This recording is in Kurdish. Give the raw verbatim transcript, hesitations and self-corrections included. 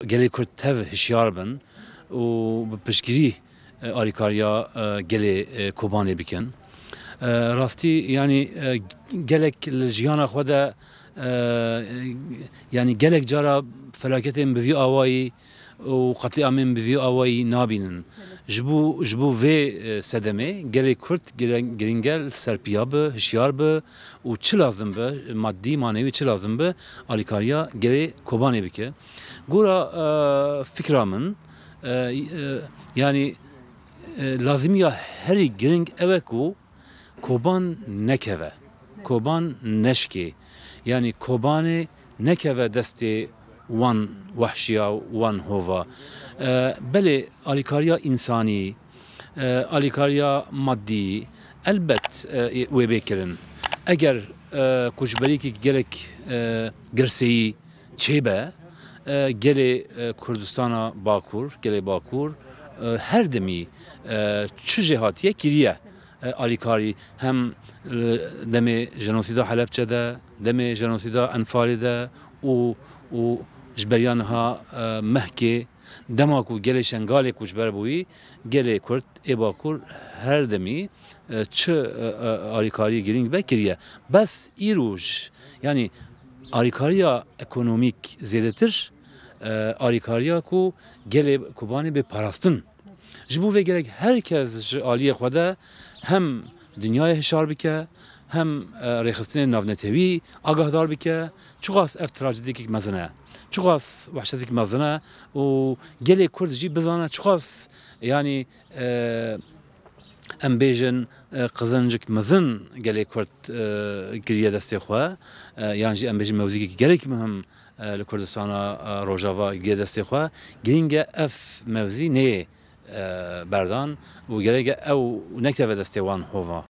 Gelê Kurd tev hişyar bin û bi piştgirî, e, alîkariya, e, gelê, e, Kobanê bikin. E, rastî, yanî, e, gelek li jiyana xwe de, e, yanî gelek cara felaketên bi vî awayî û qetlîamên bi vî awayî nabînin. Ji bo, ji bo vê, e, sedemê gelê Kurd gire-, girîng e li ser piya bi, hişyar bi û çi lazim bi, madî, manewî çi lazim bi, alîkariya gelê Kobanê bike. Gora, e, fikra min, e, e, yanî, e, lazimiya herî giring ew e ku Koban nekeve, Koban neşkê. Yanî Kobanê nekeve destê wan wehşiya, wan hova. E, belê alîkariya însanî, e, alîkariya madî, elbet, e, wê bê kirin. Eger, e, koçberiyekî gelek, e, girseyî çêbe, e, gelê, e, Kurdistana Bakur, gelê Bakur, e, her demî, e, çi jê hatiye kiriye, e, alîkarî hem, e, demê jenosîda Helebçe de, demê jenosîda Enfalê de û, û ji beriya niha, e, mehkê, dema ku gelê Şengalê koçber bûyî, gelê Kurd ê Bakur her demî, e, çi, e, e, alîkariyê girîng be kiriye. Bes îroj, yanî alîkariya ekonomîk zêdetir, e, alîkariya ku gelê Kobanê bê parastin. Ji bo vê gerek her kes ji aliyê xwe de hem dinyayê hişar bike, hem, e, rêxistinên navnetewî agahdar bike. Çiqas ev trajediyekek mezin e. Çiqas wehşetek mezin e û gelê Kurd jî bizane çiqas, yanî, e, em bêjin, e, qizincik mezin gelê Kurd, e, kiriye destê xwe, e, yan jî em bêjin mewzîkek gelek muhim, e, li Kurdistana, e, Rojava kiriye destê xwe. Girîng e ev mewzî neyê, e, berdan û gerek e ew nekeve destê wan hova.